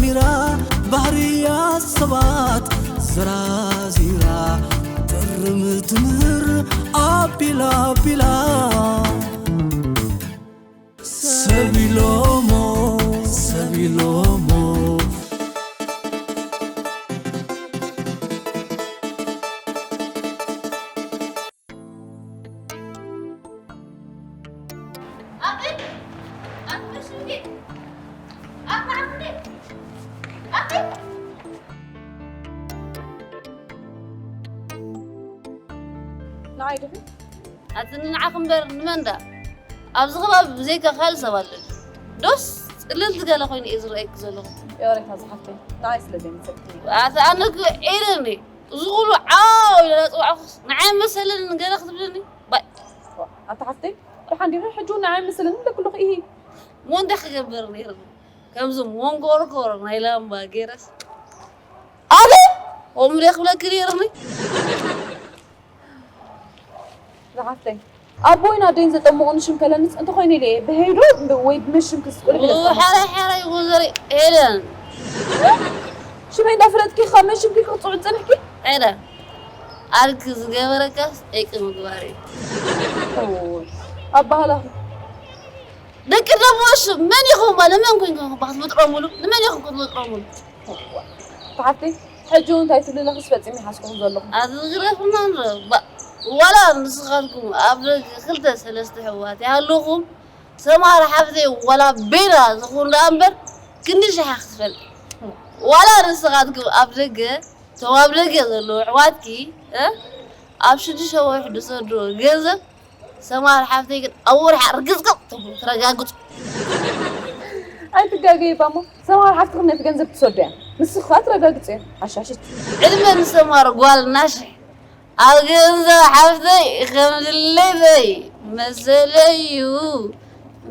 ሚራ ባህርያ ሰባት ዘራዚራ ትርም ትምህር ኣቢላ ኣቢላ ሰቢሎሞ ሰቢሎሞ ንዓይ ድኺ? ኣቲ ንዓኺ እምበር ንመን ደኣ? ኣብዚ ከባቢ ብዘይካ ካልእ ሰብ ኣሎ ድዩ? ዶስ ጽልልቲ ገለ ኮይኑ እየ ዝረኣየኪ ዘለኹ? የወሬታ ዝሓፍተይ፣ ንዓይ ስለ ዘይመሰልክኒ። ኣቲ ኣነ እኮ ዒረኒ። እዚ ኩሉ ዓው ኢለ ዳጸዋዕኩስ ንዓይ መሰለኒ ገለ ክትብለኒ? ባይ። ኣታ ሓፍተይ፣ ደሓን ዲኺ? ሕጂ እውን ንዓይ መሰለኒ ኢለኪ ኣለኹ ኢሂ። እሞ እንታይ ክገብር ነይርኒ? ከምዚ መንኮርኮር ናይ ላምባ ገይረስ ኣበ ከምኡ ኢለ ክብለኪ ነይርኒ። ዝሓፍተይ ኣቦይን ኣደይን ዘጠመቑኒ ሽም ከለንስ እንተኾይኑ ኢለ እየ ብሄዶ ወይ ብመሽም ክስቁል ኢለ ዝጠመቑ። ሓራይ ሓራይ ወዘሪ ሄለን ሽመይ እንዳፈለጥኪ ካብ መሽምኪ ክትፅውዒ ዝፀንሕኪ? ሄለን ኣርክ ዝገበረካስ ዒቂ ምግባር እዩ። ኣባህላኺ ደቂ ደሞ ሽም መን ኢኹም? ንመን ኮይንኩም ክትመጥሮምሉ? ንመን ኢኹም ክትመጥሮምሉ? ተሓፍተይ ሕጂ እውን እንታይ ትብሊ ኣለኽስ ፈጺመ ይሓስኩኹም ዘለኹ። ኣቲ ዝግረፍና ንረባ ዋላ ንስኻትኩም ኣብ ደገ ክልተ ሰለስተ ኣሕዋት ይሃልውኹም ሰማር ሓፍተይ ዋላ ቤላ ዝኾን ደኣ እምበር ክንዲ ሽሓ ክትፈልጥ ዋላ ንስኻትኩም ኣብ ደገ እቶም ኣብ ደገ ዘለዉ ኣሕዋትኪ እ ኣብ ሽዱሽተ ወርሒ ዝሰድዎ ገንዘብ ሰማር ሓፍተይ ግን ኣብ ወርሒ ርግጽቅጽ ተብሉ ትረጋግጹ። ኣይትጋገይ ባሞ ሰማር ሓፍትኺ ነቲ ገንዘብ ትሰዶ እያ ንስኺ ከኣ ትረጋግጽዮ ኣሻሽት። ዕድመ ንሰማር ጓል ናሽሕ ኣብ ገንዘብ ሓፍተይ ከም ድሌተይ መሰለዩ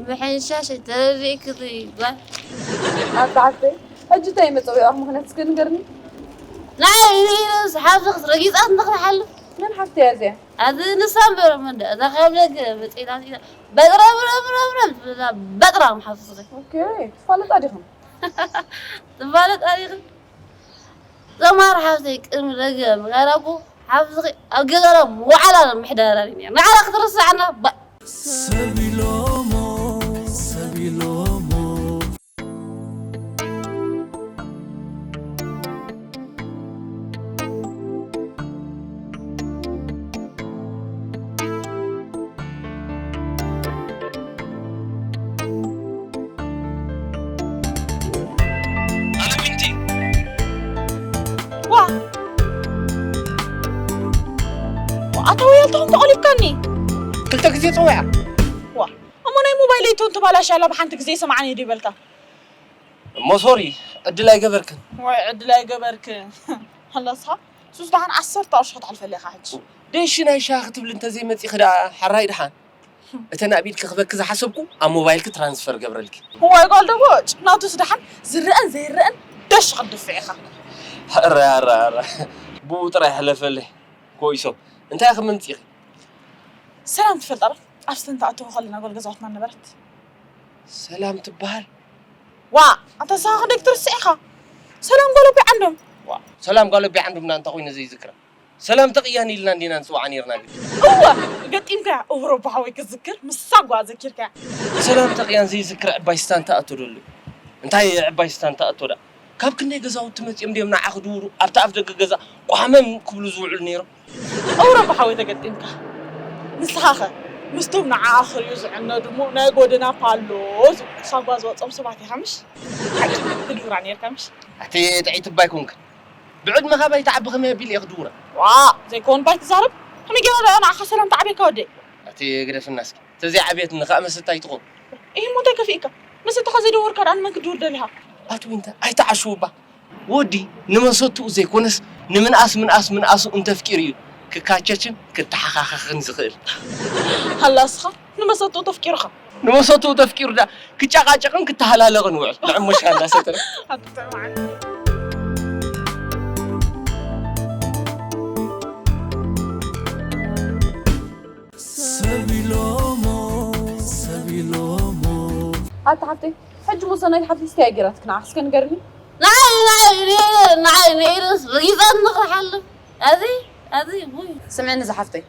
ምሕንሻሽ ተረዲእክትይ ጓል ኣታ ሓፍተይ ሕጂ እንታይ መጸዊዕኺ ምኽንያት እስከ ንገርኒ። ንዓይ ኢለስ ሓፍትኽስ ረጊጻት እንተኽትሓልፍ መን ሓፍተይ እያ እዚኣ? ኣዚ ንሳ እምበር መን ድኣ እዛ ካብ ደገ መጺእና ኢላ በጥረ ብረ ብረ ብረ ትብላ በጥራም ሓፍትኺ። ኦኬ ትፋለጣ ዲኽን? ትፋለጣ ዲኽን? ዘማር ሓፍተይ ቅድሚ ደገ ምኻዳ እኮ ሓፍትኺ ኣብ ገዛና ምውዓላን ምሕዳራን እዩ ነይሩ። ንዓና ክትርስዓና ባእ። ሰብ ኢሎሞ ሰብ ኢሎሞ ኣታ ወያልተኹም ተቐሊብካኒ ክልተ ግዜ ፀዊዓ ዋ እሞ ናይ ሞባይለይ ቶን ተባላሽ ኣላ ብሓንቲ ግዜ ሰማዓኒ ዶ ይበልካ እሞ ሶሪ ዕድል ኣይገበርክን ወይ ዕድል ኣይገበርክን ኣላስኻ ሱስ ደሓን ዓሰርተ ቅርሺ ክትሓልፈለይ ኢኻ ሕጂ ደሽ ናይ ሻሂ ክትብሊ እንተዘይመፂኺ ደኣ ሓራይ ደሓን እተን ኣብ ኢድኪ ክበኪ ዝሓሰብኩ ኣብ ሞባይልኪ ትራንስፈር ገብረልኪ። እዋይ ጓል ደቦጭ ናቱስ ደሓን ዝረኣን ዘይረኣን ደሽ ክትድፍዕ ኢኻ። ኣረ ኣረ ኣረ ብኡ ጥራይ ሕለፈለይ ኮይሶም እንታይ ኢኺ ምምፂኺ። ሰላም ትፈልጣ ዶ ኣብቲ እንተኣተኹ ከለና ጓል ገዛውትና ነበረት። ሰላም ትበሃል። ዋእ ኣንታ ንስኻ ክንደይ ክትርስዕ ኢኻ። ሰላም ጓል ኣቦይ ዓንዶም። ዋእ ሰላም ጓል ኣቦይ ዓንዶም ዳኣ እንታይ ኮይነ ዘይዝክራ። ሰላም ተቕያን ኢልና እንዲና ንጽውዓ ኔርና ግን። እወ ገጢምካያ እውሮባ ሓወይ ክትዝክር ምሳ ጓ ዘኪርካያ። ሰላም ተቕያን ዘይዝክር ዕባይ ስታንታ ኣቶ ደሉ። እንታይ ዕባይ ስታንታ ኣቶ ዳ። ካብ ክንደይ ገዛውቲ መጺኦም ድዮም ንዓ ክድውሩ ኣብቲ ኣፍ ደገ ገዛ ቋሕመም ክብሉ ዝውዕሉ ኔሮም። እውሮባ ሓወይ ተገጢምካ። ንስኻኸ ምስቶም ንዓኣ ክሪኡ ዝዕነዱ እሞ ናይ ጎደና ፓሎ ዝብሉ ሳጓ ዝወጾም ሰባት ኢኻ ምሽ? ሓቂ ትድውራ ኔርካ ምሽ? ኣቲ ጥዕይቲ እባ ኣይኮንክን። ብዕድመኻ ባይ ትዓቢ ከመይ ኣቢለ እየ ክድውራ? ዋእ ዘይከውን ባይ ትዛረብ? ከመይ ገይራ ደኣ ንዓኻ ሰላም ትዓብየካ ወደይ? ኣቲ ግደፍና እስኪ። ተዘይዓብየትኒ ከኣ መሰታ ኣይትኾን። ኢሂ እሞ እንታይ ከፊእካ? መሰታኻ ዘይደወርካ ደኣ ንመን ክትድውር ደሊኻ? ኣቲ ዊንታ ኣይትዓሽው እባ። ወዲ ንመሰትኡ ዘይኮነስ ንምንኣስ ምንኣስ ምንኣሱ እንተፍቂሩ እዩ ክካቸችን ክተሓኻኸኽን ዝኽእል። ሃላ እስኻ ንመሰትኡ ተፍቂሩኻ። ንመሰትኡ ተፍቂሩ ደኣ ክጨቓጨቕን ክተሃላለቕን ውዕል ንዕሞሻ እንዳሰተረ ሰብ ኢሎሞ ሰብ ኢሎሞ ኣታ ሓፍተይ ሕጂ ሞ ሰናይት ሓፍተይ እንታይ ገይራትክ ንዓኽ እስከ ንገርኒ ንዓይ ንኢደስ ረጊጻትኒ ክሓልፍ። ኣዚ፣ ኣዚ፣ ውይ። ስምዕኒ ዝሓፍተይ፣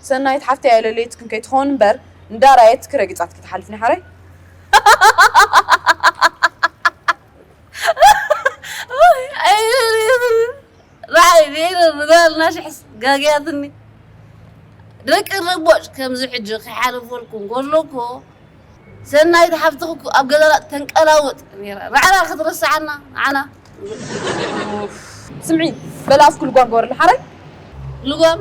ሰናይት ሓፍተይ ኣይለለየትክን ከይትኸውን እምበር፣ እንዳራየትኪ ረጊጻትኪ ትሓልፍ ኒ ሓረይ። ውይ፣ ኣይ፣ ንዓይ ንኢደስ ምዛልና ሽሕስ ጋግያትኒ። ደቂ ረቦጭ ከምዚ ሕጂ ክሓልፈልኩም ከሎ እኮ ሰናይት ሓፍትኺ እኮ ኣብ ገዛና ተንቀላውጥ ነይራ። ባዕላ ክትርስዓና፣ ንዓና። ስምዒ፣ በል ኣፍኪ ልጓም ግበርሉ ሓረይ። ልጓም?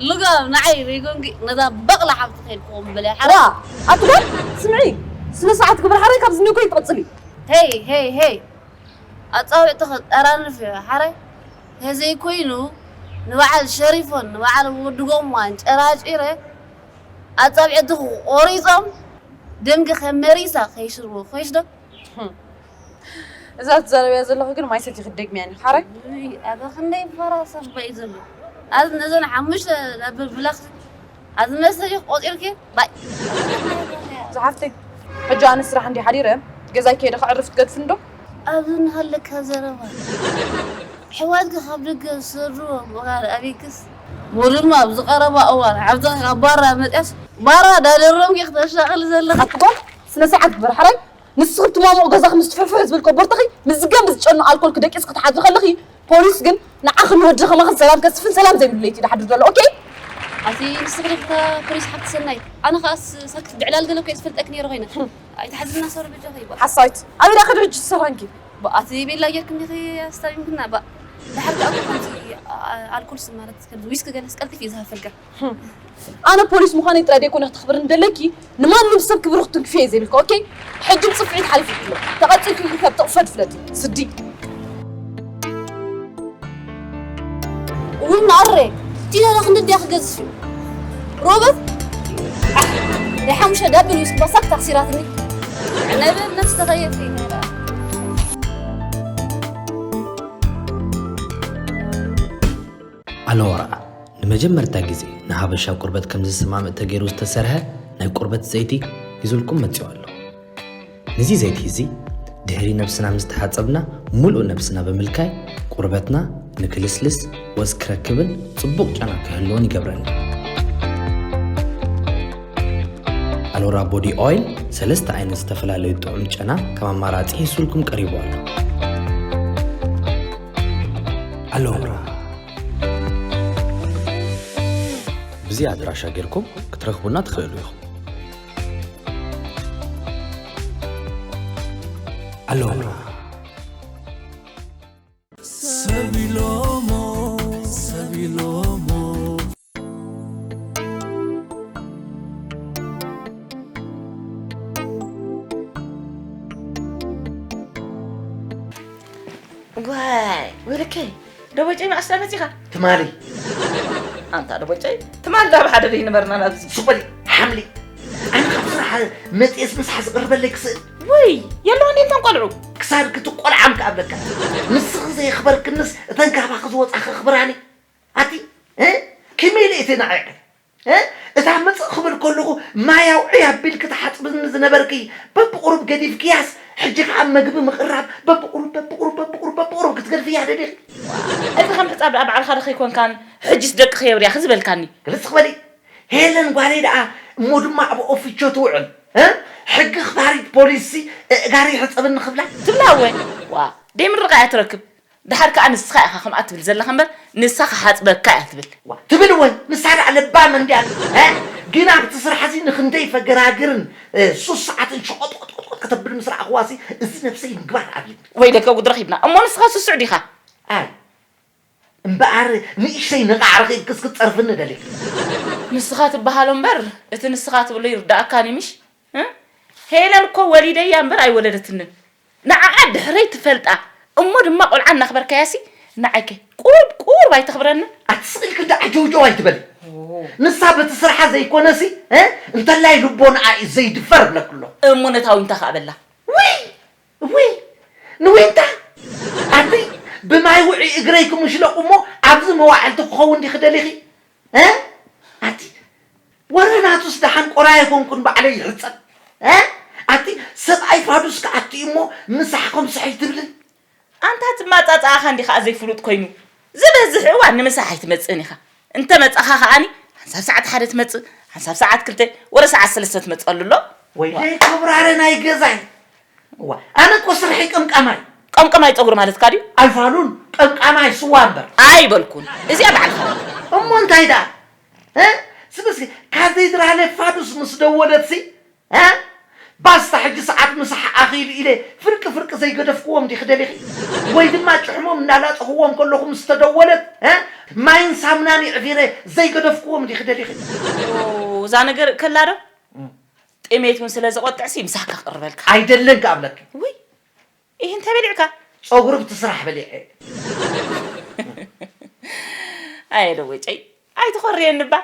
ልጓም ንዓይ ዘይኮንኪ፣ ነዛ በቕሊ ሓፍትኺ ኢልክኹም በልያ ሓረይ። ዋ፣ ኣቲ ጓል፣ ስምዒ፣ ስነ ስርዓት ግበሪ ሓረይ፣ ካብዚ እኒኦ እኮ ይትቕጽሊ። ሄይ፣ ሄይ፣ ሄይ። ኣጻብዕትኺ ጠራንፍ እያ ሓረይ። ተዘይኮይኑ ንበዓል ሸሪፎን ንበዓል ወዲ ጎማን ጨራጪረ ኣጻብዕትኺ ቆሪጾም ደምኪ ከም መሪሳ ከይሽርቦ ኮይሽ ዶ? እዛ ትዛረብያ ዘለኺ ግን ማይ ሰቲኺ ትደግምያ ኒ ሓረይ። ውይ፣ ኣበ ክንደይ ፈራ ሰብ እዩ ዘሎ። ኣዚ ነዘን ሓሙሽተ ዳብል ብላክ ኣዚ መስተ ዲኺ ቆጺርኪ? ባይ። ዝሓፍተይ፣ ሕጂ ኣነ ስራሕ እንዲ ሓዲረ ገዛይ ከይደ ከዕርፍ ትገድፍኒ ዶ? ኣብዚ እናሃለካ ዘረባ። ኣሕዋትኪ ካብ ደገ ዝሰድዎ ምዃን ኣቢክስ፣ እሞ ድማ ኣብዚ ቀረባ እዋን ሓብትኺ ካብ ባራ መጽያስ ባራ ዳደረምኪ ክተሻቕሊ ዘለኺ። ኣቲ ጓል፣ ስነ ስርዓት ግበር ሓራይ። ንስኺ እትማሙቕ ገዛኺ ምስ ትፍሕፍሕ ዝብል ኮቦርትኺ ምስ ዝገም ዝጨኑ ኣልኮል ክደቂስኪ ክትሓድሪ ከለኺ፣ ፖሊስ ግን ንዓኽን ንወድኺ ከማኽን ሰላም ከስፍን ሰላም ዘይብሉ ለይቲ ይሓድር ዘሎ። ኦኬ? ኣቲ ንስኺ ዲኺ እታ ፖሊስ ሓፍቲ ሰናይት? ኣነ ኸኣስ ሳክት ድዕላል ገለ እኮ እየ ዝፈልጠኪ ነይረ ኮይነ። ኣይትሓዝልና ሶሪ በጃኺ። ሓሳዊት። ኣበይ ደኣ ከድሪ ሕጂ ዝሰራንኪ? ኣቲ ቤላ ጌርክኒ ዲኺ ኣስታሚምክና ባ። ድሓር ከኣ እኮ ከምዚ ኣልኮልስ ማለት ከምዚ ዊስኪ ገለስ ቀልጢፍ እዩ ዝሃፈልካ። ኣነ ፖሊስ ምዃነይ ጥራይ ደይኮነ ክተኽብርኒ ደለኪ፣ ንማንም ሰብ ክብሪ ክትንክፍዮ እየ ዘይብልኪ፣ ኦኬ? ሕጂ ብጽፍዒት ሓሊፉ ኣሎ። ተቐጺልኪ ኢልኪ ከም ጥቕፈድ ፍለጢ። ስዲ። እውን ኣረ፣ ቲና ዶ ክንዲ ድያ ክገዝፍ እዩ? ሮበት? ኣሕ፣ ናይ ሓሙሽተ ዳብል ዊስኪ ባሳክ ታክሲራትኒ። ዕነብነት ዝተኸየፈ እዩ። ኣሎራ፣ ንመጀመርታ ግዜ ንሃበሻ ቁርበት ከም ዝሰማምዕ ተገይሩ ዝተሰርሐ ናይ ቁርበት ዘይቲ ሒዙልኩም መጺኡ ኣሎ። ነዚ ዘይቲ እዚ ድሕሪ ነብስና ምስ ተሓጸብና፣ ሙሉእ ነብስና ብምልካይ ቁርበትና ንክልስልስ፣ ወዝ ክረክብን ጽቡቕ ጨና ክህልዎን ይገብረና። ኣሎራ ቦዲ ኦይል ሰለስተ ዓይነት ዝተፈላለዩ ጥዑም ጨና ከም ኣማራጺ ሒዙልኩም ቀሪቡ ኣሎ። ኣሎራ። ብዚ ኣድራሻ ጌርኩም ክትረኽቡና ትኽእሉ ኢኹም። ኣሎራ። ሰብ ኢሎሞ፣ ሰብ ኢሎሞ። ዋይ፣ ወይለከይ፣ ደቦጨይ መዓስ ደኣ መጺኻ? ትማሊ። ኣንታ ደቦጨይ፣ ትማሊ ዳብ ሓደ ደይነበርና ናብዚ። ሱቕ በሊ፣ ሓምሊ። ኣነ ካብ ስራሕ መጺኤስ ምሳሕ ዝቕርበለይ ክስእል። ውይ፣ የለዋን እየን እተን ቆልዑ። ክሳድኪ እቲ ቆልዓም ክኣብለካ። ንስኺ ዘየኽበርክንስ እተን ካባኺ ዝወጻ ከኽብራኒ። ኣቲ፣ እ? ከመይ ኢለ እየ ተናዒቐ? እ? እታ ምጽእ ክብል ከለኹ ማይ ኣውዕይ ኣቢልኪ ትሓጽብኒ ዝነበርኪ በብቑሩብ ገዲፍክያስ፣ ሕጂ ከኣ መግቢ ምቕራብ በብቑሩብ፣ በብቑሩብ፣ በብቑሩብ፣ በብቑሩብ ክትገድፍያ ደሊኺ? እዚ ከም ሕጻብ ደኣ ባዕልኻ ዶ ከይኮንካን፣ ሕጂስ ደቅኺ የብርያኺ ዝበልካኒ? ግልጽ ክበሊ። ሄለን ጓለይ ደኣ እሞ ድማ ኣብ ኦፊቾ ትውዕል። እ? ሕጊ ክባሪት ፖሊስሲ እእጋረይ ሕጸብኒ ክብላ? ትብላ እወ። ዋ፣ ደይ ምርቓ እያ ትረክብ። ደሓር ከኣ ንስኻ ኢኻ ከምኣ ትብል ዘለኻ እምበር፣ ንሳ ክሓጽበካ እያ ትብል። ዋ፣ ትብል እወ፣ ንሳ ደኣ ለባም እንድያ። እ? ግን ኣብቲ ስራሕ እዚ ንኽንደይ ፈገራግርን፣ እ፣ ሱስ ሰዓትን ሸቖጥ ቆጥ ቆጥ ቆጥ ከተብል ምስ ረኣኽዋሲ፣ እዚ ነብሰይ ምግባር ኣብዩኒ። ወይለከ ጉድ ረኺብና። እሞ ንስኻ ስሱዕ ዲኻ? ኣይ፣ እምበኣር ንእሽተይ ንቓዕ ረኺብክስ ክትጸርፍኒ ደሊኺ? ንስኻ ትበሃሎ እምበር፣ እቲ ንስኻ ትብሎ ይርድኣካን እዩ ምሽ? እ? ሄለን እኮ ወሊደያ እምበር ኣይወለደትንን። ንዓኣ ድሕረይ ትፈልጣ። እሞ ድማ ቆልዓ እናኽበርካያሲ ንዓይከ ቁሩብ ቁሩብ ኣይተኽብረንን? ኣቲ ስቕ ኢልኪ እንዳ ዓጀውጀው ኣይትበሊ። ኦ። ንሳ በቲ ስርሓ ዘይኮነሲ፣ እ? እንተላይ ልቦንኣ እዩ ዘይድፈር እብለኪ ኣለኹ። እሞ ነታ ዊንታ ከኣ በላ። ውይ! ውይ! ንዊንታ! ኣቲ ብማይ ውዑይ እግረይ ክምሽለቑ እሞ ኣብዚ መዋዕልቲ ክኸውን ዲኺ ደሊኺ? እ? ኣቲ ወረ ናቱስ ደሓን ቆራይ ኣይኮንኩን ባዕለይ ይሕጸብ። እ? ኣቲ ሰብኣይ ፋዱስ ክኣቱ እዩ እሞ ምሳሕ ከምስሕ ኣይትብልን? ኣንታ ትማጻጻኣኻ እንዲኻ ዘይፍሉጥ ኮይኑ። ዝበዝሕ እዋን ንምሳሕ ኣይትመጽእን ኢኻ። እንተ መጻኻ ከኣኒ ሓንሳብ ሰዓት ሓደ ትመጽእ፣ ሓንሳብ ሰዓት ክልተ፣ ወረ ሰዓት ሰለስተ ትመጽእ ኣሎ ኣሎ። ወይለይ ከብራረ ናይ ገዛይ። እዋ፣ ኣነ እኮ ስርሐይ ቀምቃማይ። ቀምቀማይ ጸጉሪ ማለትካ ድዩ? ኣይፋሉን፣ ቀምቃማይ ስዋ እምበር። ኣይበልኩን። እዚኣ ባዕልኻ በላ። እሞ እንታይ ደኣ? እ? ስለ እስኪ ካቴድራለ ፋዱስ ምስ ደወለትሲ፣ እ? ባስታ ሕጂ ሰዓት ምሳሕ ኣኺሉ ኢለ ፍርቂ ፍርቂ ዘይገደፍክዎም ዲኺ ደሊኺ? ወይ ድማ ጭሕሞም እናላጸኽዎም ከለኹ ምስ ተደወለት፣ እ? ማይን ሳሙናን ይዕፊረ ዘይገደፍክዎም ዲኺ ደሊኺ? ኦ፣ እዛ ነገር ከላ ዶ? እም። ጥሜት እውን ስለ ዘቆጥዕሲ ምሳሕካ ክቕርበልካ። ኣይደለን ክኣብለኪ። ውይ፣ ይህ እንታይ በሊዕካ? ጸጉሪ ብቲ ስራሕ በሊዐ። ኣየ ደወጨይ፣ ኣይትኾርየኒ እባ።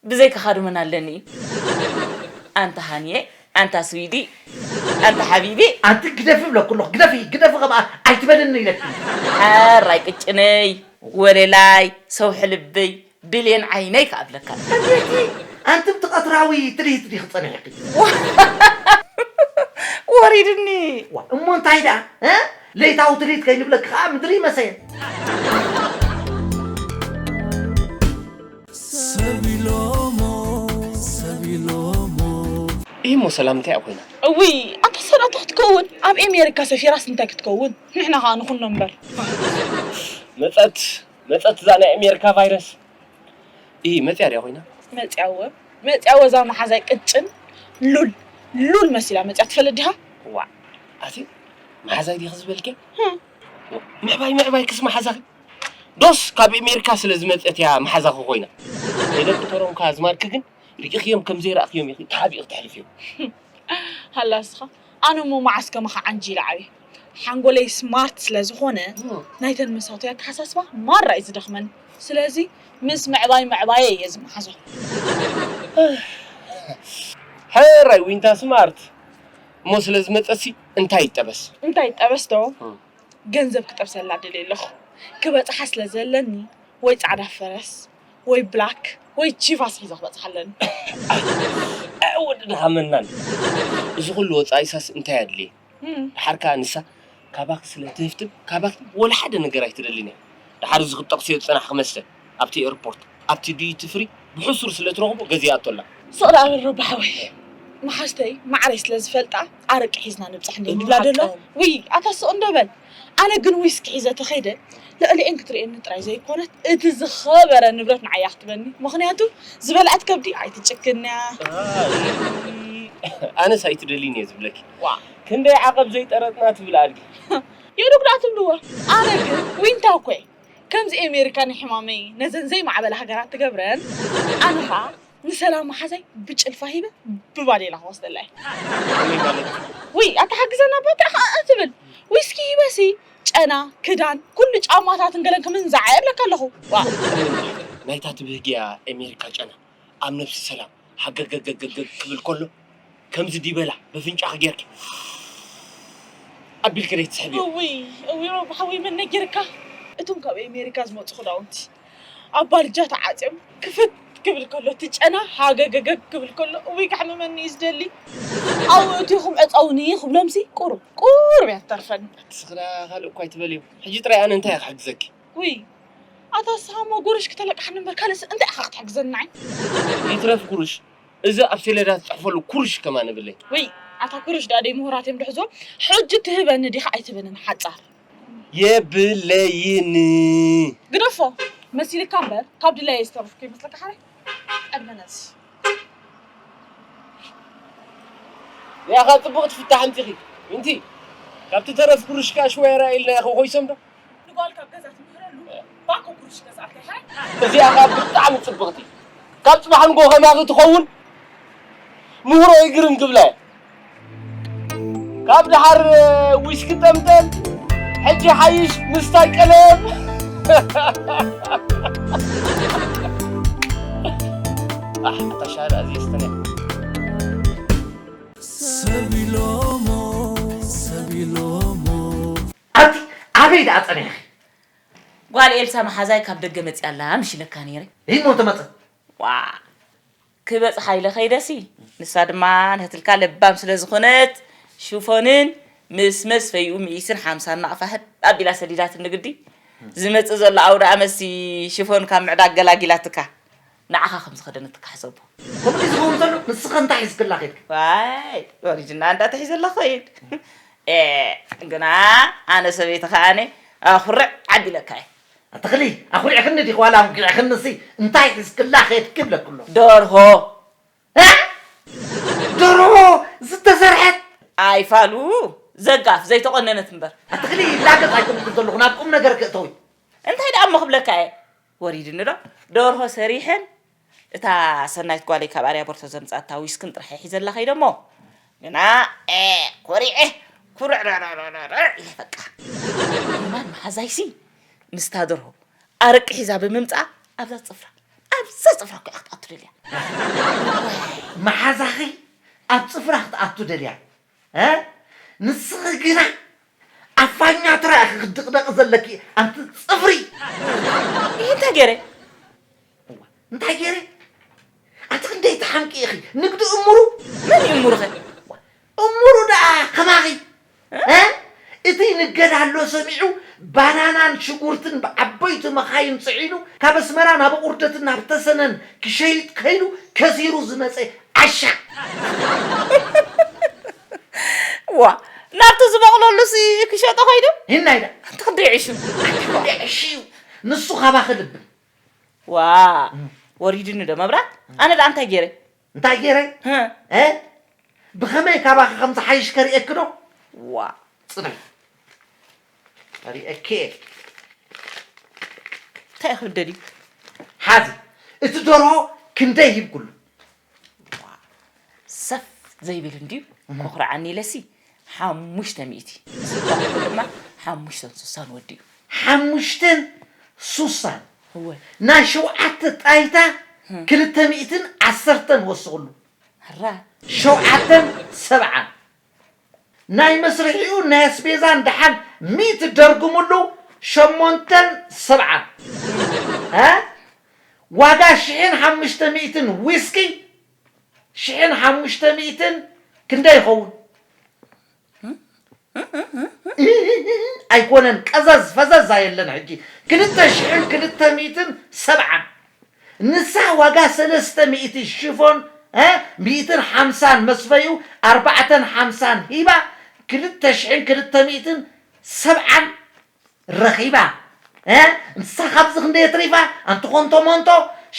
ብዘይካኻ ዶ መን ኣለኒ? ኣንታ ሃንየ፣ ኣንታ ስዊዲ፣ ኣንታ ሓቢቢ። ኣንቲ ግደፊ ብለኩ ኣለኹ፣ ግደፊ፣ ግደፊ ከምኣ ኣይትበልኒ ኢለኪ። ሓራይ ቅጭነይ፣ ወለላይ፣ ሰውሒ ልበይ፣ ብሌን ዓይነይ ክኣብለካ። ኣንቲ ብቲ ቀትራዊ ትርኢት ዲኺ ጸኒሕኪ? ወሪድኒ። ዋ፣ እሞ እንታይ ደኣ? እ? ለይታዊ ትርኢት ከይንብለኪ ከኣ ምድሪ ይመሰየ። ሰብ ኢሎሞ፣ ሰብ ኢሎሞ። ይህ እሞ ሰላም እንታይ ኮይና? እውይ፣ ኣታ ሰላም እንታይ ክትከውን? ኣብ ኣሜሪካ ሰፊራስ እንታይ ክትከውን? ንሕና ከኣ ንኹኖ እምበር። መጸት፣ መጸት እዛ ናይ ኣሜሪካ ቫይረስ። እይ፣ መጽያ ድያ ኮይና? መጽያ እወ። መጽያ እወ፣ እዛ መሓዛይ ቅጭን ሉል፣ ሉል መሲላ መጽያ ትፈልጥ ዲኻ? ዋዕ፣ ኣቲ መሓዛይ ዲኺ ዝበልኪ? ህም። ምዕባይ፣ ምዕባይ ክስ መሓዛኺ? ዶስ ካብ ኣሜሪካ ስለ ዝመጸት እያ መሓዛኺ ኮይና? ናይ ደቂ ቶሮንኮ ኣዝማድኪ ግን ርኢኽዮም ከም ዘይረኣኽዮም ኢኺ ተሓቢእኺ ተሕልፍዮም። ሃላ እስኻ፣ ኣነ እሞ መዓስ ከማኻ ዓንጂ ኢለ ዓብየ። ሓንጎለይ ስማርት ስለ ዝኾነ፣ እም። ናይተን መሳቱያ ኣተሓሳስባ ማራ እዩ ዝደኽመኒ። ስለዚ ምስ ምዕባይ ምዕባየ እየ ዝመሓዞ። ሕራይ ዊንታ ስማርት። እሞ ስለ ዝመጸሲ እንታይ ይጠበስ? እንታይ ይጠበስ ዶ? እም። ገንዘብ ክጠብሰላ ደልየ ኣለኹ። ክበጽሓ ስለ ዘለኒ ወይ ጻዕዳ ፈረስ ወይ ብላክ ወይ ቺቫስ ሒዘ ክበጽሓ ኣለኒ። ኣይ ወዲ ድኻ መናን። እዚ ኩሉ ወጻኢሳስ እንታይ ኣድልየ? እም። ደሓር ከኣ ንሳ ካባኺ ስለ ትህፍትም ካባኺ ወላ ሓደ ነገር ኣይትደልን እያ። ደሓር እዚ ክትጠቕስዮ ዝጸናሕኪ መስተ ኣብቲ ኤርፖርት፣ ኣብቲ ዲዩቲ ፍሪ ብሕሱር ስለ ትረኽቦ ገዚኣቶ ኣላ። ስቕ ደኣ በል ሮቢ ሓወይ። መሓዝተይ ማዕረይ ስለ ዝፈልጣ ኣረቂ ሒዝና ንብጻሕ እንደ ንብላ ደሎ። ብሓቂ። ውይ፣ ኣታ ስቕ እንዶ በል። ኣነ ግን ዊስኪ ሒዘ ተኸይደ ልዕሊኤን ክትርእየኒ ጥራይ ዘይኮነት እቲ ዝኸበረ ንብረት ንዓይ እያ ክትበኒ። ምኽንያቱ ዝበልዐት ከብዲ ኣይትጭክንያ። ኣይ፣ ኣነስ ኣይትደልይን እየ ዝብለኪ። ዋ። ክንደይ ዓቐብ ዘይጠረጥና ትብል ኣድጊ። የእዱግ ደኣ ትብልዎ። ኣነ ግን ዊንታ እኮ እየ። ከምዚ ኣሜሪካ ንሕማመይ ነዘን ዘይማዕበላ ሃገራት ትገብረን፣ ኣነ ኸኣ ንሰላም መሓዛይ ብጭልፋ ሂበ ብባዴላ ክወስደላ እየ። ከመይ ማለት? ውይ፣ ኣታ ሓግዘና እባ እንታይ ኸኣ ትብል? ዊስኪ ሂበሲ ጨና፣ ክዳን፣ ኩሉ ጫማታትን ገለን ክምንዛዕ እየ እብለካ ኣለኹ። ዋ። ናይታ ትብህግያ ኣሜሪካ ጨና ኣብ ነብሲ ሰላም ሃገገገገገ ክብል ከሎ ከምዚ ዲበላ በፍንጫኺ ጌርኪ ኣቢልኪ ደይትስሕብዮ። እውይ፣ እውይ ሮቢ ሓወይ መን ነጊርካ? እቶም ካብ ኣሜሪካ ዝመጹ ክዳውንቲ ኣብ ባልጃ ተዓጽዮም ክፍት ክብል ከሎ እቲ ጨና ሃገገገግ ክብል ከሎ እውይ ከሕምመኒ እዩ ዝደሊ። ኣብኡ እቲኹም ዕጸውኒ ክብሎምሲ ቁሩብ ቁሩብ እያ ትተርፈኒ። ኣቲ ስኽራ ካልእ እኳ ኣይትበልዮ። ሕጂ ጥራይ ኣነ እንታይ እየ ክሕግዘኪ? ውይ ኣታ ንስኻ እሞ ጉርሽ ክተለቅሓኒ እምበር ካልእስ እንታይ ኢኻ ክትሕግዘኒ ንዓይ? ይትረፍ ጉርሽ፣ እዚ ኣብ ሰሌዳ ትጽሕፈሉ ኩርሽ ከማን የብለይ። ውይ ኣታ ኩርሽ ደኣ ደይ ምሁራት እዮም ድሕዝዎም። ሕጂ ትህበኒ ዲኻ ኣይትህበንን ሓጻር። የብለይን። ግደፎ መሲልካ እምበር ካብ ድላየ ዝተረፍኩ ይመስለካ ሓራይ? ቀድመ ነዚ። ያኻ ጽቡቕ ትፍታሕ ኣምጺኺ። እንቲ ካብቲ ተረፍ ኩርሽ ከኣ ሽወያ ራእይ ኢልና ያኸ ኮይሶም ዶ? ንጓል ካብ ገዛ ትምህረሉ ባኮ ኩርሽ ገዛእካ ይሓይ። እዚኣ ከኣ ብጣዕሚ ጽብቕቲ። ካብ ጽባሕ ንጎ ከማኺ ትኸውን ምህሮ ይግርም ክብላ እየ። ካብ ደሓር ዊስኪ ጠምጠም፣ ሕጂ ሓይሽ ምስታይ ቀለም። ኣሕ፣ ኣታ ሻሂ ደኣ ዘየስተንያ። ሰብ ኢሎሞ፣ ሰብ ኢሎሞ። ኣቲ ኣበይ ደኣ ጸኒሕኺ? ጓል ኤልሳ መሓዛይ ካብ ደገ መጺኣ ኣላ ምሽ ኢለካ ነይረ። እሞ ተመጸ። ዋ፣ ክበጽሓ ኢለ ከይደሲ፣ ንሳ ድማ ንህትልካ ለባም ስለ ዝኾነት፣ ሽፎንን ምስ መስፈይኡ ሚኢትን ሓምሳን ናቕፋ ህብ ኣቢላ ሰዲዳትኒ ግዲ። ዝመጽእ ዘሎ ኣውደ ኣመትሲ ሽፎን ካብ ምዕዳግ ገላጊላትካ። ንዓኻ ከም ዝኸደነትካ ሕሰቦ። ከምኡ ድዩ ዝኸውን ዘሎ? ንስኸ እንታይ ሒዝክላ ኸይድኪ? ዋይ፣ ኦሪጅና እንዳ ተሒዘላ ኸይድ። ኤ፣ ግና ኣነ ሰበይቲ ኸኣነ ኣኹርዕ ዓቢለካ እየ። ኣትኽሊ፣ ኣኹሪዕክኒ ዲኺ ዋላ ኣውጊዕክንሲ እንታይ ሒዝክላ ኸይድኪ ይብለኪ ኣሎ። ደርሆ። እ? ደርሆ ዝተሰርሐት? ኣይፋሉ፣ ዘጋፍ፣ ዘይተቖነነት እምበር። ኣትኽሊ፣ ላገጽ ኣይኮንኩን ዘለኹ፣ ናብ ቁም ነገር ክእተዊ። እንታይ ደኣ እሞ ክብለካ እየ? ወሪድኒ ዶ? ደርሆ ሰሪሐን፣ እታ ሰናይት ጓለይ ካብ ኣርያ ቦርቶ ዘምጻታ ዊስክን ጥራሕ እየ ሒዘላ ከይደ እሞ፣ ግና፣ ኤ፣ ኮሪዐ፣ ኩርዕርዕርዕርዕ ኢለ በቃ። ማን መሓዛይሲ ምስታ ደርሆ ኣረቂ ሒዛ ብምምጻኣ ኣብዛ ጽፍራ፣ ኣብዛ ጽፍራ እኮ እያ ክትኣቱ ደልያ። መሓዛኺ ኣብ ጽፍራ ክትኣቱ ደልያ? እ? ንስኺ ግና ኣፋኛ ጥራይ ኢኺ ክትድቕደቒ ዘለኪ፣ ኣንቲ ጽፍሪ። ይህ እንታይ ገይረ? እዋ፣ እንታይ ገይረ? ኣቲ ክንደይ ትሓምቂ ኢኺ? ንግዲ እምሩ? መን እዩ እምሩኸ? እምሩ ደኣ ከማኺ? እ? እቲ ንገድ ኣሎ ሰሚዑ፣ ባናናን ሽጉርትን ብዓበይቲ መኻይን ጽዒኑ፣ ካብ ኣስመራ ናብ ቁርደትን ናብ ተሰነን ክሸይጥ ከይዱ፣ ከሲሩ ዝመጸ ዓሻ። ዋ፣ ናብቲ ዝበቕለሉሲ ክሸጦ ከይዱ? ይናይ ደኣ። ኣቲ ክንደይ ዕሹ? ኣቲ ክንደይ ዕሹ እዩ? ንሱ ካባኺ ልብን። ዋ፣ እም። ወሪድኒ ዶ መብራት? ኣነ ደኣ እንታይ ገይረ? እንታይ ገይረ? ህ። እ? ብኸመይ ካባኺ ከም ዝሓይሽ ከርእየኪ ዶ? ዋ። ጽናሕ። ከርእየኪ እየ። እንታይ ኢኺ ደልዩ? ሓዚ፣ እቲ ደርሆ ክንደይ ሂብኩሉ? ዋ፣ ሰፍ ዘይብል እንድዩ፣ እህ። ኮኹርዓኒ ኢለሲ፣ ሓሙሽተ ሚእቲ። ምስ በልኩ ድማ ሓሙሽተን ሱሳን ወዲኡ። ሓሙሽተን ሱሳን? እወ። ናይ ሸውዓተ ጣይታ እህ። ክልተ ሚእትን ዓሰርተን ወስኹሉ። ኣራ። ሸውዓተን ሰብዓን። ናይ መስርሒኡ ናይ ኣስቤዛን ደሓን ሚእቲ ደርግምሉ ሸሞንተን ሰብዓን። እ? ዋጋ ሽሕን ሓሙሽተ ሚእትን ዊስኪ፣ ሽሕን ሓሙሽተ ሚእትን ክንደይ ይኸውን? ኣይኮነን፣ ቀዘዝ ፈዘዝ ኣየለን። ሕጂ ክልተ ሽሕን ክልተ ሚእትን ሰብዓን። ንሳ ዋጋ ሰለስተ ሚእቲ ሽፎን፣ እ፣ ሚእትን ሓምሳን መስፈዩ፣ ኣርባዕተን ሓምሳን ሂባ፣ ክልተ ሽሕን ክልተ ሚእትን ሰብዓን ረኺባ። እ፣ ንሳ ካብዚ ክንደይ ኣትሪፋ? ኣንቲ ኮንቶ ሞንቶ፣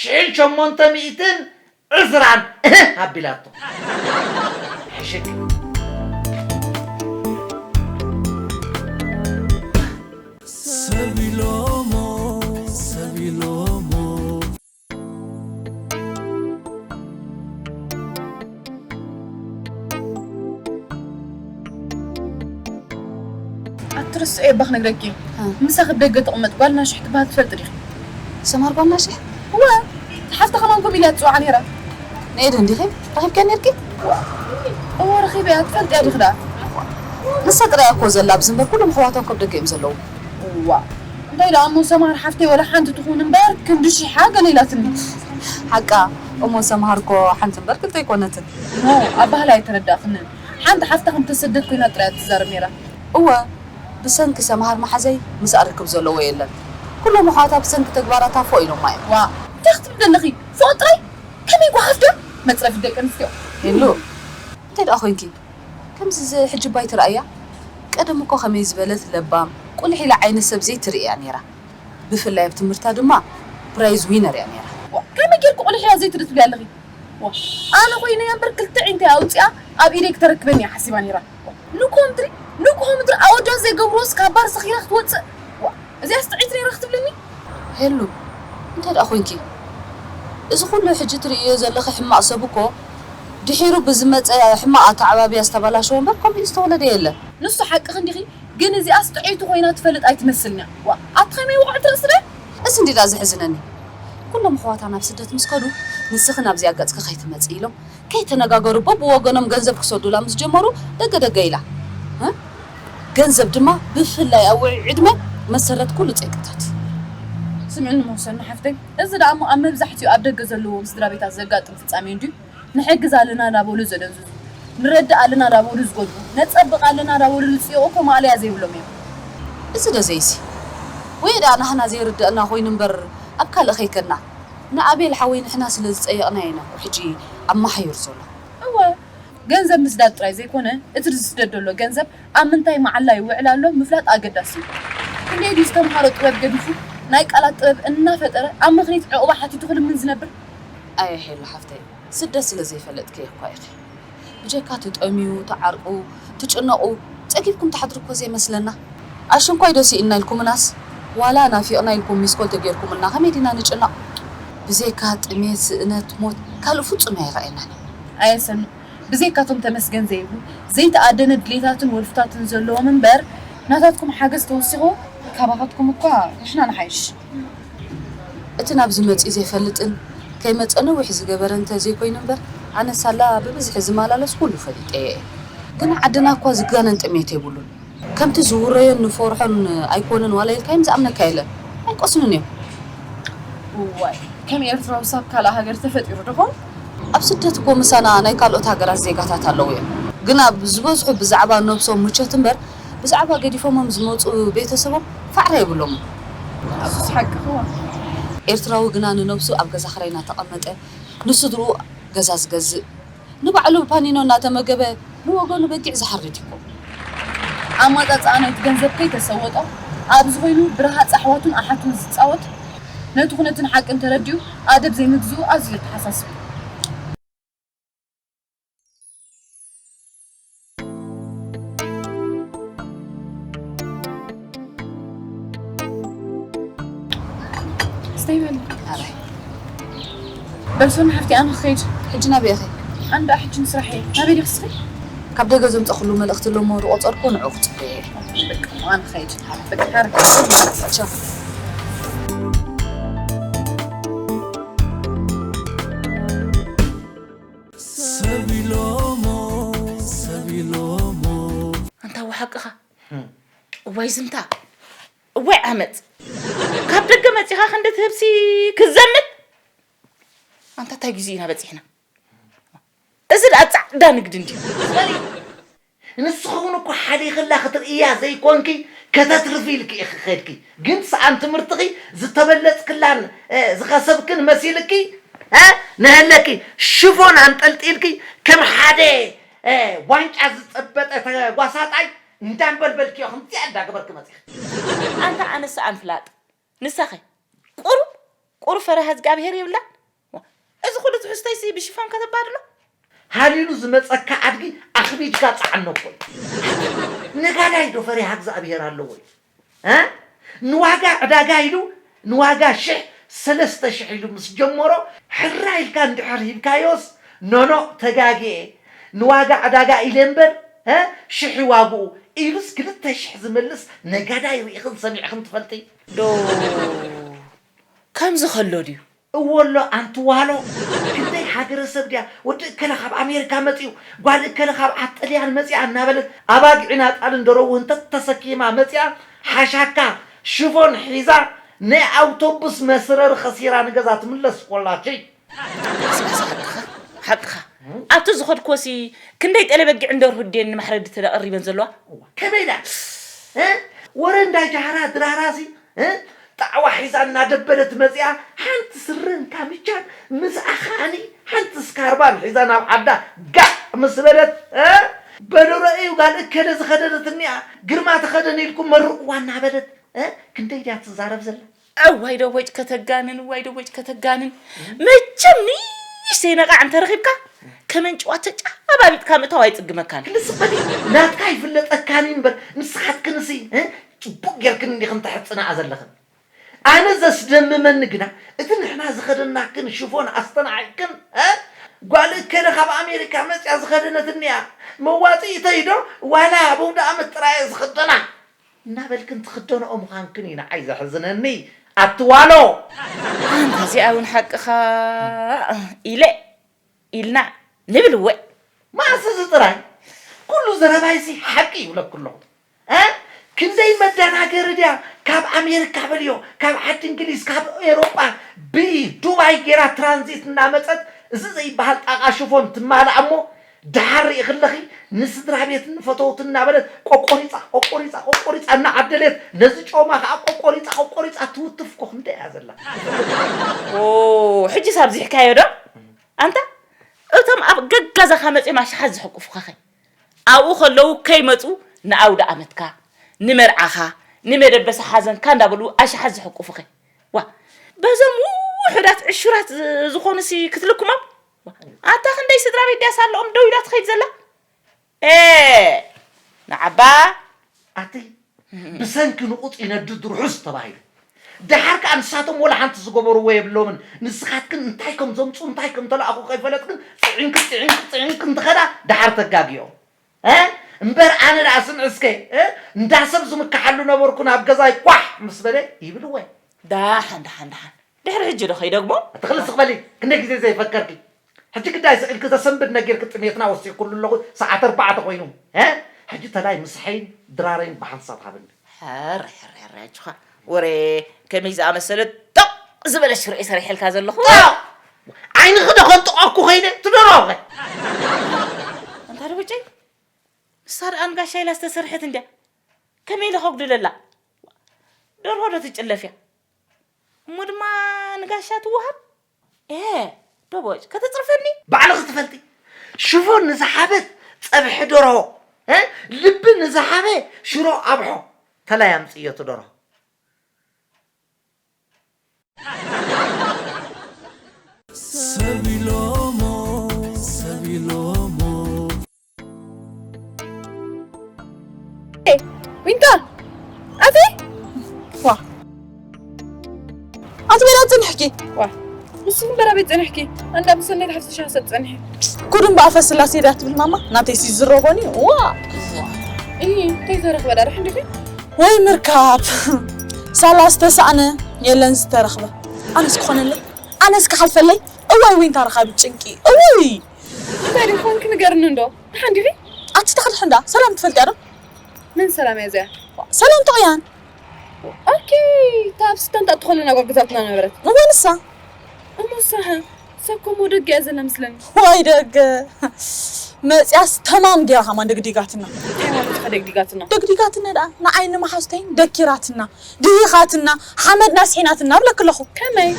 ሽሕን ሸሞንተ ሚእትን ዕስራን እህ ኣቢላቶ። ሕሽክ። ሰብ ኢሎሞ፣ ሰብ ኢሎሞ። ኣትርስኦ እየ እባ ክነግረኪ። እ። ምሳኺ ብደገ ትቕመጥ ጓል ናሽሕ ትበሃል ትፈልጢ ዲኺ? ሰማር ጓል ናሽሕ? እወ፣ ሓፍታ ከማን ከምኡ ኢላ ትጽውዓ ነይራ። ንኤደን ዲኺ ረኺብክያ ነይርኪ? እወ፣ ረኺበያ። ትፈልጥያ ዲኺ ደኣ? ንሳ ጥራይ እኮ ዘላ ኣብዚ እምበር ኩሎም ኣሕዋታ እኮ ኣብ ደገ እዮም ዘለዉ። እዋ፣ እንታይ ደኣ እሞ ሰማር ሓፍተይ ወላ ሓንቲ ትኹን እምበር ክንዲ ሺሓ ገለ ኢላትኒ። ሓቃ፣ እሞ ሰምሃር እኮ ሓንቲ እምበር ክልተ ኣይኮነትን። ኖ፣ ኣባህላ ኣይተረዳእክንን። ሓንቲ ሓፍታ ከም ተሰደት ኮይና ጥራይ እያ ትዛረብ ነይራ። እወ፣ ብሰንኪ ሰምሃር መሓዘይ ምስኣ ርክብ ዘለዎ የለን። ኩሎም ኣሕዋታ ብሰንኪ ተግባራታ ፎእ ኢሎማ እዮም። ዋእ፣ እንታይ ክትብሊ ዘለኺ? ፎእ ጥራይ? ከመይ ጓሓፍ ዶ? መጽረፊት ደቂ ኣንስትዮ። ሄሉ፣ እንታይ ደኣ ኮይንኪ? ከምዚ ዝ-፣ ሕጂ እባ ኣይትረኣያ? ቀደም እኮ ከመይ ዝበለት ለባም፣ ቁልሕ ኢላ ዓይኒ ሰብ ዘይትርኢ እያ ነይራ። ብፍላይ ኣብ ትምህርታ ድማ ፕራይዝ ዊነር እያ ነይራ። ዋ፣ ከመይ ጌርኪ ቁልሕ እያ ዘይትርኢ ትብሊ ኣለኺ? ዋ፣ ኣነ ኮይነያ እምበር ክልተ ኣዒንተይ ኣውጺኣ ኣብ ኢደይ ክተረክበኒ እያ ሓሲባ ነይራ። ዋ፣ ንግሆ ምድሪ፣ ንግሆ ምድሪ ኣወዳት ዘይገብርዎስ ካብ ባር ሰኺራ ክትወጽእ። ዋ፣ እዚኣስ ጥዕይቲ ነይራ ክትብልኒ? ሄሉ፣ እንታይ ደኣ ኮይንኪ? እዚ ኩሉ ሕጂ ትርእዮ ዘለኺ ሕማቕ ሰብ እኮ ድሒሩ ብዝመጸ ሕማቕ ኣተዓባብያ ዝተበላሸወ እምበር ከምኡ ዝተወለደ የለን። ንሱ ሓቅኺ እንዲኺ፣ ግን እዚኣስ ጥዕይቲ ኮይና ትፈልጥ ኣይትመስልን እያ። ዋ፣ ኣቲ ከመይ ውቕዕቲ ርእሲ ደኣ? እዚ እንዲ ደኣ ዘሕዝነኒ። ኩሎም ኣሕዋታ ናብ ስደት ምስ ከዱ፣ ንስኺ ናብዚኣ ገጽኪ ከይትመጺ ኢሎም ከይተነጋገሩ በብወገኖም ገንዘብ ክሰዱላ ምስ ጀመሩ ደገ ደገ ኢላ። እ? ገንዘብ ድማ ብፍላይ ኣብ ውዑይ ዕድመ መሰረት ኩሉ ጸገማት እዩ። ስምዕኒ መውሰኒ ሓፍተይ፣ እዚ ደኣ እሞ ኣብ መብዛሕትኡ ኣብ ደገ ዘለዎም ስድራ ቤታት ዘጋጥም ፍጻሜ እንድዩ። ንሕግዝ ኣለና እንዳበሉ ዘደንዝዙ፣ ንረድእ ኣለና እንዳበሉ ዝጎድኡ፣ ነጸብቕ ኣለና እንዳበሉ ዝጽይቑ እኮ ማእለያ ዘይብሎም እዮም። እዚ ዶ ዘይሲ? ወይ ደኣ ናህና ዘይርድአና ኮይኑ እምበር ኣብ ካልእ ከይከድና። ንኣቤል ሓወይ ንሕና ስለ ዝጸየቕናዮ ኢና እኮ ሕጂ ኣመሓይሩ ዘሎ። እወ፣ ገንዘብ ምስዳድ ጥራይ ዘይኮነ፣ እቲ ዝስደድ ዘሎ ገንዘብ ኣብ ምንታይ መዓላ ይውዕል ኣሎ ምፍላጥ ኣገዳሲ እዩ። ክንደይ ድዩ ዝተምሃሮ ጥበብ ገዲፉ፣ ናይ ቃላት ጥበብ እናፈጠረ ኣብ ምኽኒት ዕቑባ ሓቲቱ ክልምን ዝነብር? ኣየ ሄሉ ሓፍተይ፣ ስደት ስለ ዘይፈለጥክዮ እኳ ኢኺ። ብጀካ ትጠምዩ፣ ትዓርቁ፣ ትጭነቑ፣ ጸጊብኩም ትሓድሩ እኮ ዘይመስለና። ኣሽንኳይ ዶ ስኢንና ኢልኩምናስ፣ ዋላ ናፊቕና ኢልኩም ሚስኮል ተጌርኩምልና ከመይ ዲና ንጭነቕ? ብዘይካ ጥሜት፣ ስእነት፣ ሞት ካልእ ፍጹም ኣይረኣየናን እዩ። ኣየ ሰኑ፣ ብዘይካቶም ተመስገን ዘይብሉ፣ ዘይተኣደነ ድሌታትን ወልፍታትን ዘለዎም እምበር፣ ናታትኩም ሓገዝ ተወሲኹ፣ ካባኻትኩም እኳ ንሕና ንሓይሽ። እቲ ናብዚ መጺኡ ዘይፈልጥን ከይመጸ ነዊሕ ዝገበረ እንተ ዘይኮይኑ እምበር፣ ኣነ ሳላ ብብዝሒ ዝመላለስ ኩሉ ፈሊጠዮ እየ። ግን ዓድና እኳ ዝጋነን ጥሜት የብሉን። ከምቲ ዝውረዮን ንፈርሖን ኣይኮነን ዋላ ኢልካዮም ዝኣምነካ የለን። ኣይቆስኑን እዮም። እዋይ፣ ከም ኤርትራዊ ሳብ ካልእ ሃገር ተፈጢሩ ዶ ኾን? ኣብ ስደት እኮ ምሳና ናይ ካልኦት ሃገራት ዜጋታት ኣለዉ እዮም። ግን ኣብ ዝበዝሑ ብዛዕባ ነብሶም ምቾት እምበር ብዛዕባ ገዲፎሞም ዝመጹ ቤተሰቦም ፋዕራ የብሎምን። እሱስ ሓቂ እኮ። ኤርትራዊ ግና ንነብሱ ኣብ ገዛ ክራይ እናተቐመጠ ንስድርኡ ገዛ ዝገዝእ፣ ንባዕሉ ፓኒኖ እናተመገበ ንወገኑ በጊዕ ዝሓርድ እዩ እኮ። ኣማጻጽኣ ናይቲ ገንዘብ ከይተሰወጦ ኣብዚ ኮይኑ ብረሃጽ ኣሕዋቱን ኣሓቱን ዝጻወት፣ ነቲ ኩነትን ሓቅን ተረዲኡ ኣደብ ዘይምግዝኡ ኣዝዩ የተሓሳስብ እዩ። ስተይ በሊ። ኣራይ። በል ሶኒ ሓፍቲ፣ ኣነ ክኸይድ። ሕጂ ናበይ ኢኺ? ኣነ ደኣ ሕጂ ንስራሕ እየ። ናበይ ዲኺ እስኺ? ካብ ደገ ዘምጸኹሉ መልእኽቲ ኣሎ እሞ ዝቖጸርኩ ንዑ ክጽበ እየ። በቃ፣ ኣነ ክኸይድ። በቃ፣ ሓረ። ቻው። ሰብ ኢሎሞ፣ ሰብ ኢሎሞ። ኣንታ ወሓቅኻ። እዋይ ዝምታ። እዋይ ዓመጽ። ካብ ደገ መጺኻ ክንዲ ትህብሲ ክዘምት? ኣንታ እንታይ ግዜ ኢና በጺሕና? እዚ ደኣ ጻዕዳ ንግዲ እንድዩ። ንስኺ እውን እኮ ሓሊኽላ ክትርእያ ዘይኮንኪ ከተትርፊ ኢልኪ ኢኺ ከድኪ። ግን ሰኣን ትምህርትኺ ዝተበለጽክላን፣ እ፣ ዝኸሰብክን መሲልኪ፣ እ፣ ነሀለኪ ሽፎን ኣንጠልጢልኪ ከም ሓደ፣ እ፣ ዋንጫ ዝጸበጠ ተጓሳጣይ እንዳንበልበልኪዮ ከምዚኣ እንዳገበርኪ መጺኺ። ኣንታ ኣነ ሰኣን ፍላጥ። ንሳኸ? ቁሩብ፣ ቁሩብ ፈሪሃ እግዚኣብሄር የብላን? ዋ፣ እዚ ኩሉ ትሕዝቶይሲ ብሽፎን ከተባድሎ? ሃሊሉ ዝመጸካ ኣድጊ ኣኽቢድካ ጸዓኖ እኮ እዩ። ነጋዳይ ዶ ፈሪሃ እግዚኣብሄር ኣለዎ እዩ? እ? ንዋጋ ዕዳጋ ኢሉ፣ ንዋጋ ሽሕ፣ ሰለስተ ሽሕ ኢሉ ምስ ጀመሮ፣ ሕራ ኢልካ እንድሕር ሂብካዮስ፣ ኖኖ፣ ተጋግየ፣ ንዋጋ ዕዳጋ ኢለ እምበር፣ እ? ሽሕ ዋግኡ ኢሉስ ክልተ ሽሕ ዝመልስ ነጋዳይ ርኢኽን ሰሚዕኽን ትፈልጢ? ዶ ከምዚ ከሎ ድዩ? እወ ኣሎ ኣንቲ ዋሎ። ክንደይ ሃገረሰብ ድያ፣ ወዲ እከለ ካብ ኣሜሪካ መጺኡ፣ ጓል እከለ ካብ ዓዲ ጥልያን መጺኣ እናበለት ኣባጊዕን ኣጣልን ደረው እንተተሰኪማ መጺኣ፣ ሓሻካ ሽፎን ሒዛ ናይ ኣውቶቡስ መስረሪ ከሲራ ንገዛ ትምለስ ኮላችይ። ሓቅኻ፣ ሓቅኻ። ኣብቲ ዝኸድኩዎሲ ክንደይ ጤለ በጊዕን ደርሁ ድየን ንማሕረዲ ተቐሪበን ዘለዋ? ከመይ ኢላ? እ? ወረ እንዳ ጃህራ ድራራሲ፣ እ? ጣዕዋ ሒዛ እናደበለት መጺኣ፣ ሓንቲ ስረን ካምቻን፣ ምስኣ ከኣኒ ሓንቲ ስካርባን ሒዛ ናብ ዓዳ ጋዕ ምስ በለት፣ እ? በሉ ረእዩ፣ ጋል እከለ ዝኸደነት እኒኣ፣ ግርማ ተኸደን ኢልኩም መርቕዋ እናበለት፣ እ? ክንደይ ድያ ትዛረብ ዘላ? እዋይ ደወጭ ከተጋንን፣ እዋይ ደወጭ ከተጋንን። መቸም ንእሽተይ ነቓዕ እንተረኺብካ፣ ከመንጭዋ ተጫባቢጥካ ምእታው ኣይጽግመካን። ክንዲ ስቕ በሊ፣ ናትካ ይፍለጠካን እዩ እምበር፣ ንስኻትክንሲ፣ እ? ጽቡቕ ጌርክን እንዲኽን ተሕጽናኣ ዘለኽን። ኣነ ዘስደምመኒ ግና፣ እቲ ንሕና ዝኸደናክን ሽፎን ኣስተናዒቕክን፣ እ? ጓል እከለ ካብ ኣሜሪካ መጽያ ዝኸደነት እኒኣ፣ መዋጽኢተይ ዶ ዋላ በውደ ኣመት ጥራየ ዝኽደና? እናበልክን ትኽደንኦ ምዃንክን እዩ ንዓይ ዘሕዝነኒ፣ ኣቲ ዋሎ። ኣንታ እዚኣ እውን ሓቅኻ ኢለ ኢልና ንብል እወ። መዓስ እዚ ጥራይ? ኩሉ ዘረባይሲ ሓቂ ይብለኩ ኣለኹ። እ? ክንደይ መደናገሪ ድያ ካብ ኣሜሪካ በልዮ፣ ካብ ዓዲ እንግሊዝ፣ ካብ ኤሮጳ ብዱባይ ጌራ ትራንዚት እናመጸት፣ እዚ ዘይበሃል ጣቓ ሽፎን ትማልኣ እሞ፣ ደሓር ርኢኺ ኣለኺ፣ ንስድራ ቤትን ንፈተውትን እናበለት ቆቆሪፃ ቆቆሪፃ ቆቆሪፃ እናዓደለት፣ ነዚ ጮማ ከዓ ቆቆሪፃ ቆቆሪፃ ትውትፍ እኮ ክንደይ እያ ዘላ። ኦ፣ ሕጂስ ኣብዚሕካዮ ዶ? ኣንታ እቶም ኣብ ገጋዛኻ መፂኦም ኣሽሓት ዝሕቁፉኻኸ ኣብኡ ከለዉ ከይመፁ ንኣውደ ኣመትካ፣ ንመርዓኻ፣ ንመደበሲ ሓዘንካ እንዳበሉ ኣሽሓት ዝሕቁፉኸ ዋ፣ በዞም ውሑዳት ዕሹራት ዝኾኑሲ ክትልክሞም? ኣታ ክንደይ ስድራ ቤት ድያስ ኣለኦም ደው ኢላ ትኸይድ ዘላ? ኤ ንዓባ ኣቲ ብሰንኪ ንቑፅ ይነድድ ርሑስ ተባሂሉ። ደሓር ከኣ ንሳቶም ወላ ሓንቲ ዝገበርዎ የብሎምን። ንስኻትክን እንታይ ከም ዘምፅኡ እንታይ ከም ተለኣኹ ከይፈለጥክን ፅዒንክ ፅዒንክ ፅዒንክ እንትኸዳ ደሓር ተጋግዮም። እ? እምበር ኣነ ደኣ ስምዒ እስከ እ? እንዳ ሰብ ዝምክሓሉ ነበርኩ ናብ ገዛይ ኳሕ ምስ በለ ይብል ወ ዳሓን ዳሓን ዳሓን ድሕሪ ሕጂ ዶ ከይደግሞ? ኣቲ ክልስ ክበሊ ክንደይ ግዜ ዘይፈከርኪ ሕጂ ግዳይ ስቕ ኢልኪ ዘሰንብድ ነጊርኪ ጥሜትና ወሲኽኩሉ ኣለኹ ሰዓት ኣርባዕተ ኮይኑ እ? ሕጂ ተላይ ምሳሐይን ድራረይን ብሓንሳብ ሃብኒ። ሕር ሕር ሕር ኣጆኻ ወረ ከመይ ዝኣመሰለ ጦቕ ዝበለ ሽርዒ ሰሪሐልካ ዘለኹ። ዓይንኺ ዶ ከንጥቐኩ ኮይነ ትደረኸ ኣንታ ዶ ውጨይ ንሳ ደኣ ንጋሻ ኢላ ዝተሰርሐት እንድያ ከመይ ኢለ ከጉድለላ ደርሆ ዶ ትጭለፍ እያ እሞ ድማ ንጋሻ ትወሃብ ኤ ዶቦጭ ከተፅርፈኒ ባዕልኺ ትፈልጢ ሽፎን ንዝሓበት ፀብሒ ደርሆ እ? ልቢ ንዝሓበ ሽሮ ኣብሖ ተላይ ኣምፅዮ ትደርሆ ሰብ ኢሎሞ ሰብ ኢሎሞ ዊንታ ኣቲ ዋ ኣቲ ቤላ ጽንሕኪ ዋ ንስኺ እምበር ኣበይ ጸኒሕኪ ኣንዳ ብሰናይት ሓፍቲ ሻሂ ሰጥ ጸኒሐ ጉድ እምበኣር ፈስላሴ ድያ ትብል ማማ ናተይሲ ዝረጎኒ ዋ እይ እንታይ ተረኽበ ዳርሕ እንዲኺ ወይ ምርካብ ሳላ ዝተሳእነ የለን ዝተረኽበ ኣነስ ክኾነለይ ኣነስ ክሓልፈለይ እዋይ ዊንታ ረኻቢት ጭንቂ እውይ እንታይ ድዩ ኮንክ ንገርኒ እንዶ ደሓን ዲኺ ኣቲ ተኽሊ ሕንዳ ሰላም ትፈልጥያ ዶ መን ሰላም እያ እዚኣ ሰላም ተቕያን ኦኬ እታ ኣብ ስታንት ኣትኾለና ጓል ገዛትና ነበረት እወ ንሳ እሞ ንሳ ሰኮሞ ደገ እያ ዘላ ምስለኒ ዋይ ደገ መፅያስ ተማም ጌራ ከማን ደግዲጋትና እንታይ ማለት ከ ደግዲጋትና ደግዲጋትና ደኣ ንዓይኒ መሓዝተይን ደኪራትና ድሂኻትና ሓመድና ስሒናትና እብለኪ ኣለኹ ከመይ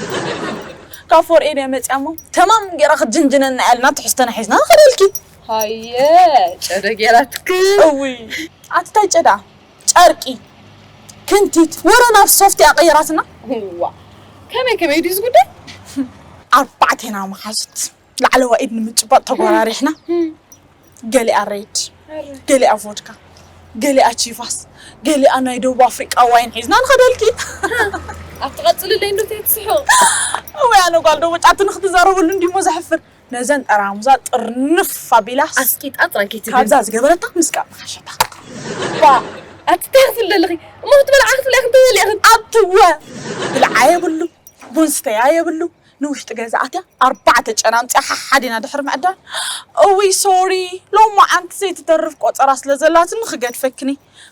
ካብ ፎር ኤን እያ መፅያ እሞ ተማም ጌራ ክትጅንጅነና እያ ኢልና ትሕዝተና ሒዝና ንኸደልኪ ሃየ ጨደ ጌራትኪ እውይ ኣቲ ታይ ጨዳ ጨርቂ ክንቲት ወረ ናብ ሶፍት እያ ቀይራትና ዋ ከመይ ከመይ ድዩ ዝጉዳይ ኣርባዕቴና መሓዙት ላዕለዋ ኢድ ንምጭባጥ ተጎራሪሕና ገሊኣ ሬድ ገሊኣ ቮድካ ገሊኣ ቺቫስ ገሊኣ ናይ ደቡብ ኣፍሪቃ ዋይን ሒዝና ንኸደልኪ ኣብቲ ቀፅልለይ እንዶ ተትስሑ ወይ ኣነ ጓል ደቦጭ ኣቲ ንክትዛረበሉ እንዲሞ ዘሕፍር ነዘን ጠራሙዛ ጥርንፍ ኣቢላስ ኣስቂጣ ጥራይ ከይትብል ካብዛ ዝገበረታ ምስቃ ምሓሸታ ባ ኣቲ እንታይ ክትብል ደለኺ እሞ ክትበልዓ ክትብላ ክንተበልያ ኣትወ ብልዓ የብሉ ቡን ስተያ የብሉ ንውሽጢ ገዛ ኣትያ ኣርባዕተ ጨና ኣምፅኣ ሓሓዲና ድሕሪ ምዕዳል እውይ ሶሪ ሎማዓንቲ ዘይትተርፍ ቆፀራ ስለዘላትኒ ክገድፈክኒ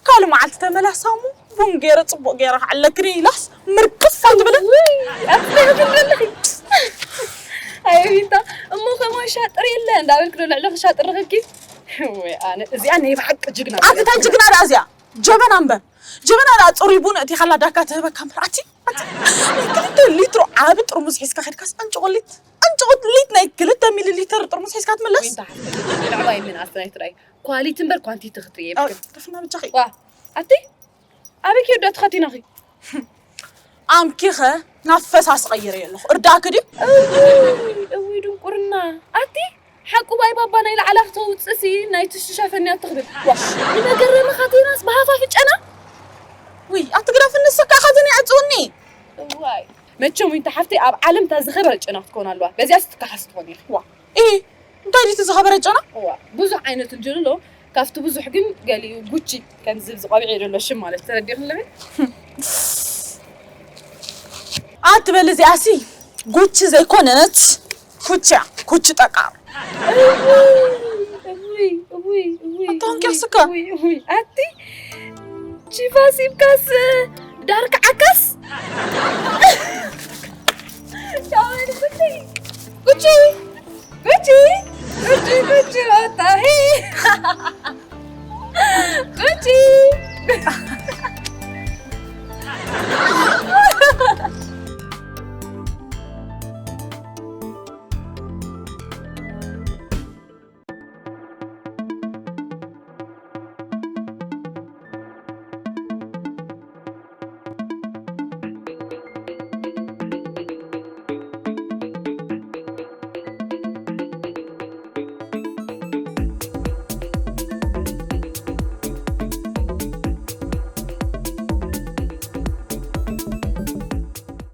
ካልእ መዓልቲ ተመላሳ እሞ ቡን ገይረ ፅቡቕ ገይረ ክዓለክኒ ኢላስ ምርቅፍ ኣይትብልን ኣየዊንታ እሞ ከማን ሻጥር የለ እንዳበልክ ዶ ልዕሊ ክሻጥር ረኸብኪ ወይ ኣነ እዚኣ ናይ ብሓቂ ጅግና ኣቲ እንታይ ጅግና ደኣ እዚኣ ጀበና እምበር ጀበና ደኣ ፅሩይ ቡን እቲኻላ ዳካ ትህበካ እምበር ኣቲ ኣቲ ናይ ክልተ ሊትሮ ዓቢ ጥርሙዝ ሒዝካ ከድካስ ኣንጭቑሊት ኣንጭቑሊት ናይ ክልተ ሚሊ ሊተር ጥርሙዝ ሒዝካ ትምለስ ዊንታ ሓፍተይ ንዕባይ ምን ኣስተናይ ትራይ ኳሊቲ እምበር ኳንቲቲ ክትርኢ የብክን ተፍና ብጃኺ ዋ ኣቲ ኣበይ ከይዳ ተኸቲናኺ ኣምኪኸ ናብ ፈሳሲ ቀይረዮ ኣለኹ እርዳእኪ ድዩ እውይ ድንቁርና ኣቲ ሓቁ ባይ ባባ ናይ ላዕላ ክተውፅእሲ ናይ ትሽቲ ሸፈንያ ትኽብል ንመገረሚ ካቴናስ ብሃፋፊ ጨና ውይ ኣቲ ግደፍኒ ንስካ ካቴና ይዕፅውኒ እዋይ መቸም ዊንታ ሓፍተይ ኣብ ዓለም እታ ዝኸበረ ጨና ክትከውን ኣለዋ በዚኣ ስትከሓስ ትኾን ኢኺ ዋ ኢ እንታይ ድዩ ዝኸበረ ጨና እዋ ብዙሕ ዓይነት እንጀሎ ካብቲ ብዙሕ ግን ገሊኡ ጉቺ ከምዚ ዝቆቢዕ የደሎ ሽም ማለት ተረዲእኽለኺ ኣትበል እዚኣሲ ጉቺ ዘይኮነት ኩቻ ኩቺ ጠቃር እውይ እውይ እውይ ኣታውን ቂርስካ ኣቲ ቺፋስ ይብካስ ዳርክ ዓከስ ሻወል ጉቺ ጉቺ